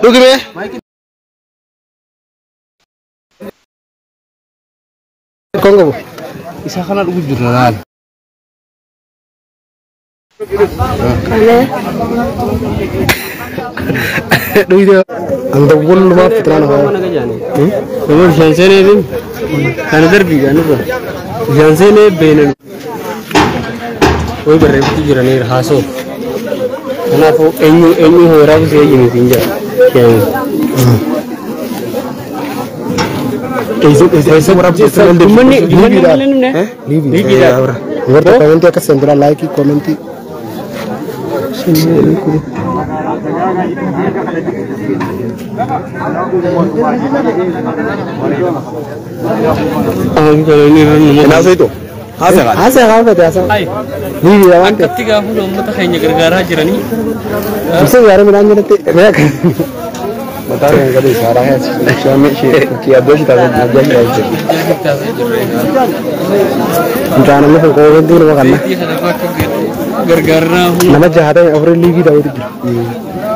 Deme. Kongo. Isa kana ugu jirnaan. Duido anda wol ma fitrana ha. Umur shansene bin kana darbi ga nubra. Shansene benen. Way barreeffatu jiraniir haasoo. Kanaafuu eenyu eenyu horaa busee yimi finja. Like comment. बता रहे हैं कभी इशारा है कि अब दोष जान में कोई दूर वो करना नमक जहाते हैं और लीवी दाऊद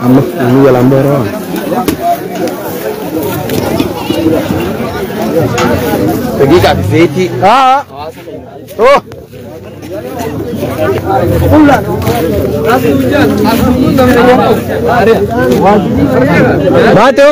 हम हम ये लंबा रहा دقيقة زيتي हाँ ओ बात हो